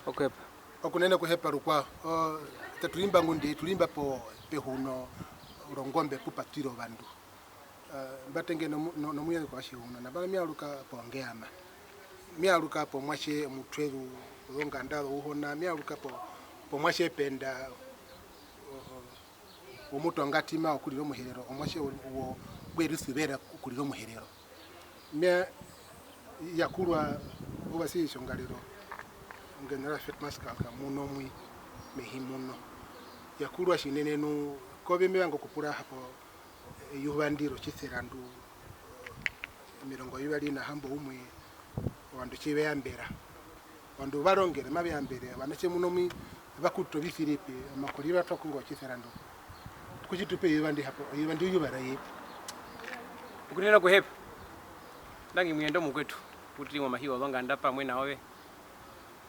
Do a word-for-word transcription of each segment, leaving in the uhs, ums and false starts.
Okuhepa. Okunene okuhepa rukwao. O, tate tu ri mba ngunda, tu ri mba po, pehuno rongombe pu pa twire ovandu. Eh, mba tenge nomu-, no-, nomuyazikwa wa Tjihuno, nambano me yaruka po Ngeama. Me yaruka po muatje omutwezu wozonganda zouhona, me yaruka po, po muatje Penda, o, o, womutongatima okurira Omuherero, omuatje wo, wo, ngwe ri suvera okurira Omuherero. Me yakurwa ovasi tjongarero, General Feldmarschall Kamunomwi mehi muno. Yakurwa tjinene nu, kove me vanga okupura hapo eyuva ndi rotjiserandu, omirongo vivari na hamboumwe, ovandu tji ve yambera. Ovandu va rongere, mave yambere, ovanatje muno mwi, va kuta ovisiripi, omakoriva twa kunga otjiserandu. Kutja tu pe eyuva ndi hapo, eyuva ndi eyuva raye. Okunene okuhepa. Ndangi muyenda omukwetu, u ri momahi wozonganda pamwe na ove.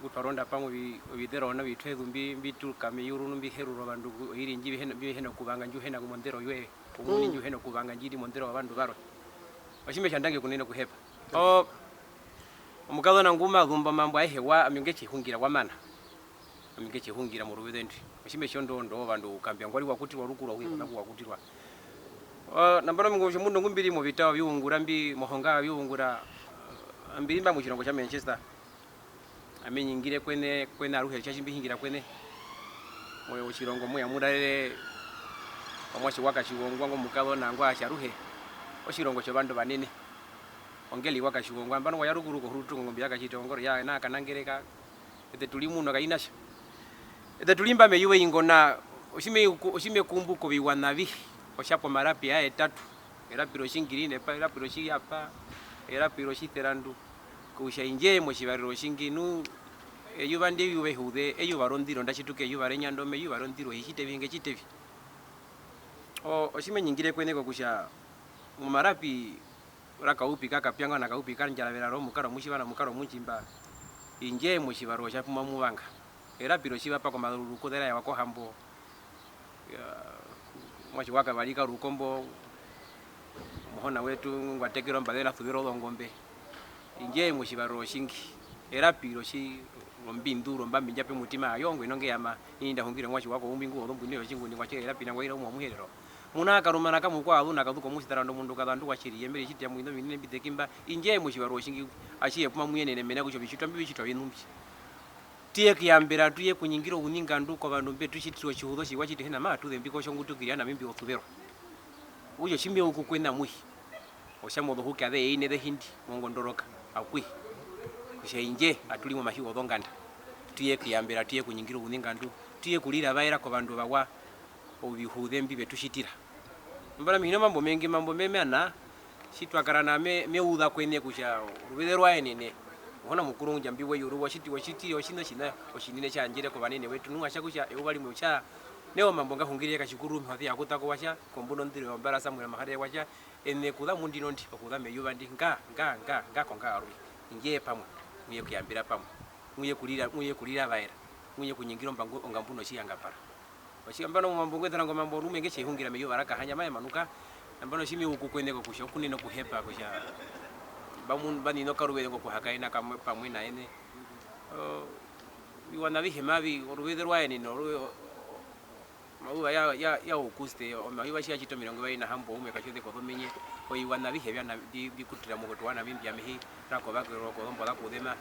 Ku twa ronda pamwe ovi-, ovizero na ovitwezu mbi, mbi tuka meyuru nu mbi herura ovandu ku-, oiri ndji vi hena, mbi hi na okuvanga, ndji u hi na mondero yoye. Omuini ndji u hi na okuvanga, ndji ri mondero yovandu varwe. Otji me tja ndangi okunene okuhepa. O, omukazona ngu ma zumba omambo aehe wa, ami onge tje hungira wa mana. Ami onge tje hungira moruveze ndwi. Otji me tja ondo, ondo ovandu okukambia ngwa ri wa kutirwa rukuru auhe, kona ku wa kutirwa. O, nambano omundu, omundu ngu mbi ri movita oviungura mbi, mohonga oviungura, mbi ri mba motjirongo tja Manchester. Ami e nyingire kweṋe, kweṋe aruhe, tja tji mbi hungira kweṋe. Mo-, otjirongo mu ya mu rarere omuatje wa Katjiwongwa ngo mukazona ngwa tja aruhe, otjirongo tjovandu ovanene. Ongeri wa Katjiwongwa, nambano wa ya rukuru kohurutu kongombe ya Katjita ongoro ya ena kanangereka. Eṱe tu ri muno, kai na tja. Eṱe tu ri mba meyuva ingo na, otji me ku-, otji me kumbu koviwaṋa avihe, otja pomarapi aetatu, erapi rotjingirine, erapi rotjiyapa, erapi rotjiserandu. Kutja indjee motjivarero otjingi nu, eyuva ndi eyuva ehuze, eyuva rondiro, nda tjituka eyuva renyando, meyuva rondiro, hi tjite vi, nge tjite vi. O-, otji me nyingire kweṋe kokutja momarapi ra Kaupi ka Kapyanga na Kaupi ka Ndjaravera, ro mukaro mutjiva na mukaro mundjimba, indjee motjivarero tja pu mamu vanga. Erapi rotjivapa komazuru kuzera ya wa kohambo, Ya, omuatje wa Kavari ka Rukombo, omuhona wetu ngwa tekera ombaze na suvera ozongombe. Indjee motjivarero otjingi, erapi rotji-, rombindu, rombambi ndja pe mutima, ayo ngwina onge yama, ini nda hungire omuatje wa ko umbi ngu wozombwini yotjingundi ngwa tjere erapi na ngwa ira umwe omuherero. Muna karumana kamwe kwa azu na kazu komusitara ndo mundu kazandu wa tjiri, ye mbere tjiti ya muinda ominene mbi te kimba, indjee motjivarero otjingi, atjihe pu mamu yenene mena kutja ovitjitwa mbi ovitjitwa vinumbi. Tu ye kuyambera, tu ye kunyingira ouningandu kovandu mbe tu tjitira otjihuzo tjiwa tji tu hi na, maatu zembi kotjo ngu tu kiri ya Namibia osuverwa. Okutja otji me uku kweṋe amuhe, otja mozohuke azehe ine ze hindi, mongondoroka, akuhe. Kutja indjee atu ri momahi wozonganda, tu ye kuyambera, tu ye kunyingira ouningandu, tu ye kuriravaera kovandu ovawa, ovihuze mbi ve tu tjitira. Nambano ami hi na omambo omengi, omambo me-, me-, me-, tji twa kara nao me-, me uza kweṋe kutja oruveze rwa yenene, Muhona Mukuru ngundja mbi we yuru, wa tjiti-, wa tjitire otjiṋa otjiṋa otjinene tja yandjere kovanene vetu, nu wa tja kutja eyuva rimwe otja, nai omambo nga hungirire Katjikururume Hosi ya kuta ko, wa tja, kombunda ondiro yombara Samuel Maharere, wa tja, eṋe kuza mundino ndi, okuza meyuva ndi, nga, nga, nga, nga konga aruhe, indjee pamwe, mu ye kuyambera pamwe, mu ye kurira, mu ye kuriravaera, mu ye kunyingira ombangu-, ongambu notjiyangapara. Otji nambano omambo ngwe tara ngo, omambo rumwe nge tje hungira meyuva ra Kahanya maye manuka, nambano tji me uku kweṋe kokutja okunene okuhepa kutja mba mu-, mba nine okaruveze ngo kuhakaena kamwe pamwe na eṋe. O, oviwaṋa avihe mavi, oruveze rwa yenene, oru-, o-, o-, omayuva ya, ya, ya Auguste, omayuva tji ya tjita omirongo vivari na hamboumwe katjoze kozomenye, oviwaṋa avihe vya Na-, vi, vi kutira moukoto wa Namibia mehi ra kovakerero kozombo za kuzeṋa,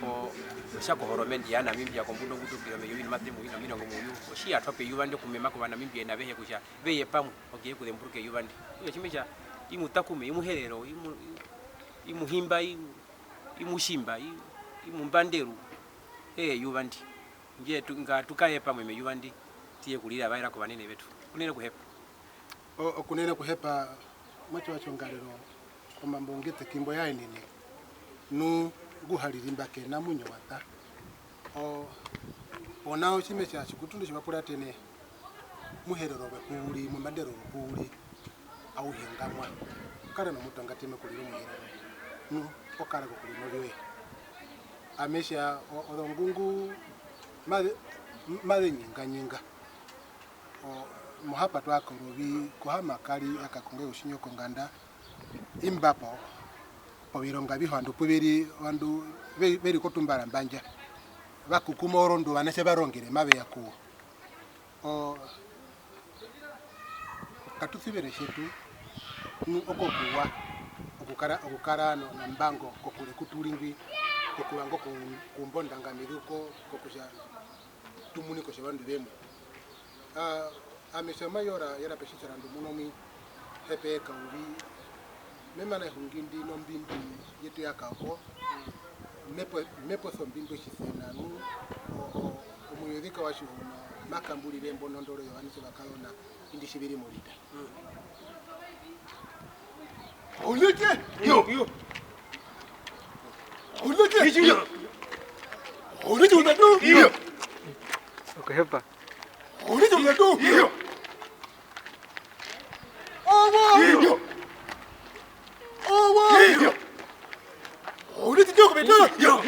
o, otja kohoromende ya Namibia kombunda ongutukiro meyovi nomasere muvyu nomirongo muvyu, otji ya twa po eyuva ndi okumema kOvanamibia ina avehe kutja ve ye pamwe, okuye kuzemburuka eyuva ndi. Okutja tji me tja, i Mutakume, i Muherero, i Mu-, i Muhimba, i, i Mutjimba, i, i Mumbanderu, eye eyuva ndi. Indjee tu, nga tu kaye pamwe meyuva ndi, tu ye kuriravaera kovanene vetu. Kunene okuhepa. O-, okunene okuhepa, muatje wa Tjongarero, omambo nge teki mbo ya yenene, nu ngu ha riri mba ke na muinyo wa ṱa. O-, o nao tji me tja tjikutu ndu tji va puratene, Muherero we ku uri, Mumbanderu we ku uri, auhe ngamwa. Kara nomutongatima okurira Omuherero, nu o kara kokure noryoye. Ame tja, o-, ozongungu maze, maze nyinganyinga. O, mohapa twa korovi, kohamakari ya kakonga otjinyo konganda, imba po, povirongo avihe ovandu pu ve ri, ovandu ve, ve ri kotumbara mbandja. Va kukuma orondu ovanatje va rongere mave ya kuwo. O, katu suvere tjetu, nu okokuwa, okukara, okukara no-, nombango kokure ku tu ri ngwi, kokuvanga oku-, okuumba ondangamizu ko-, kokutja tu munike otjovandu vemwe. A, ami tjamwa yora, yora petjitjarandu muno mwi, hepe kauvi, me mana ehungi ndi nombimbi yetu ya Kako, me po-, me posa ombimbi otjisena, nu, o-, o-, omuyuzika wa Tjihona ma kamburire mbo nondoro yovanatje vakazona, indi tji vi ri morita. Oulike! Iyo, iyo. Oulike! Iyo. Oulike utatu! Iyo. Okuhepa. Oulike utatu! Iyo. Owo! Iyo. Owo! Iyo. Oulike tjokupita! Iyo.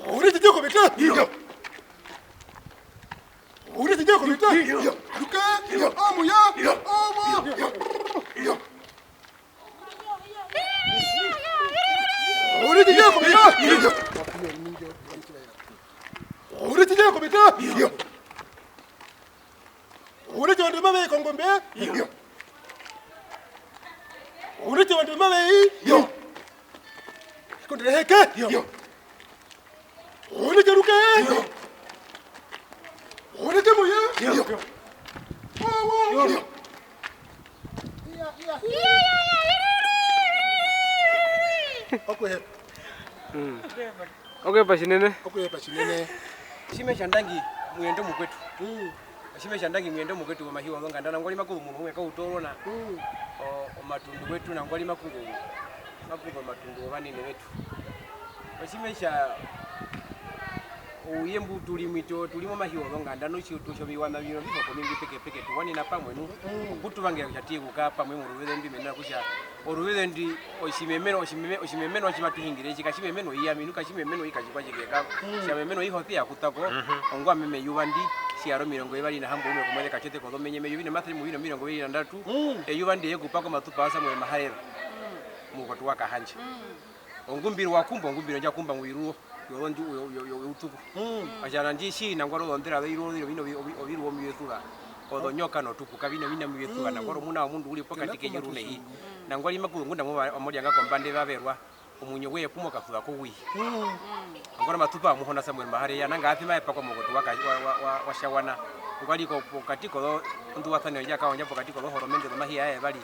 Oulike tjokupita! Iyo. Oulike tjokupita! Iyo. Aruke! Iyo. Omuya! Iyo. Owo! Iyo. Iyo. Oulike tjokupita! Iyo. Oulike tjokupita! Iyo. Oulike ovandu mave i kongombe! Iyo. Oulike ovandu mave i! Iyo. Ekondere heke! Iyo. Oulike ruke! Iyo. Oulike muye! Iyo. Iyo. Wo, wo! Iyo. Okuhepa. Mm. Okuhepa tjinene. Okuhepa tjinene. Tji me tja ndangi muyende omukwetu. Mm. Tji me tja ndangi muyende omukwetu womahi wozonganda, nangwari ma kuzu omundu umwe kautoorona. Mm. O-, omatundu wetu, nangwari ma kuzu, ma kuzu omatundu wovanene vetu. Otji me tja, ouye mbu tu ri mwito, tu ri momahi wozonganda, notjiutu tjoviwana vino, vihoko mbi pekepeke, tu wanena pamwe nu, mm, okutuvangera kutja tu ye okukara pamwe moruveze ndwi, mena rokutja oruveze ndwi, otjimemeno, otjimeme-, otjimemeno tji matu hungire, tji katjimemeno i ami, nu katjimemeno i katjikwatjike kako, mm, tjamemeno i hosi ya kuta ko, mhm, ongwami meyuva ndi, tji ya ri omirongo vivari na hamboumwe komweze Katjete kozomenye, meyovi nomasere muvyu nomirongo vivari na ndatu, mm, eyuva ndi e ye okupa ko omatupa wa Samuel Maharero, mm, moukoto wa Kahandja. Mm. Ongumbiro wa kumba, ongumbiro ndja kumba mouye ruwo, yo-, yo-, yo-, youtuku. Mm. Atja nandi tjii nangwari ozondera zoiruwo ziri ovina ovi-, ovi-, oviruwo mbi ve suva, ozonyoka notupuka, vina ovina mbi ve suva, mm, nangwari omuna womundu u ri pokati keyuru nehi. Mm. Nangwari ma kuzu ngunda amo-, amo ryanga kombanda evaverwa, omuinyo woye pu mo kasuva kouye. Mm. Nangwari omatupa wa Muhona Samuel Maharero, nanga aasi maye pakwa moukoto wa ka-, wa, wa, wa, wa Tjawana. Nangwari ko-, pokati kozo-, onduvasaneno ndja kaondja pokati kozohoromende zomahi aye yevari.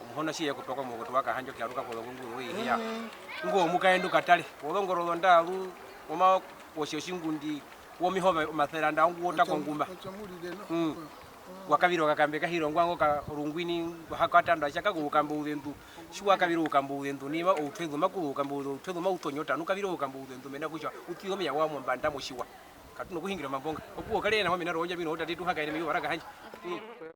Omuhona tji ye ya okutwakwa moukoto wa Kahandja okuyaruka kozongunguru oihiya. Mm. Ingo omukaendu katare, wozongoro zondaazu, woma-, wotjo tjingundi, womiho omasere nda, ongu wota konguma. Otjo murire no? Mm. Mm. Wa kavira okakambe kahirongwa ngo ka-, orungwini, ha katandwa, tja kako oukambe ouzendu. Tji wa kavira oukambe ouzendu, nai outwezu ma kuzu oukambe ouzendu, outwezu mau tonyota, nu kavira oukambe ouzendu, mena rokutja u ṱiza omeya wawo mombanda motjiwa. Katu na okuhungira omambo nga. Opuwo kare ena mena rondja mbi no tate tu hakaene meyuva ra Kahandja. Mm.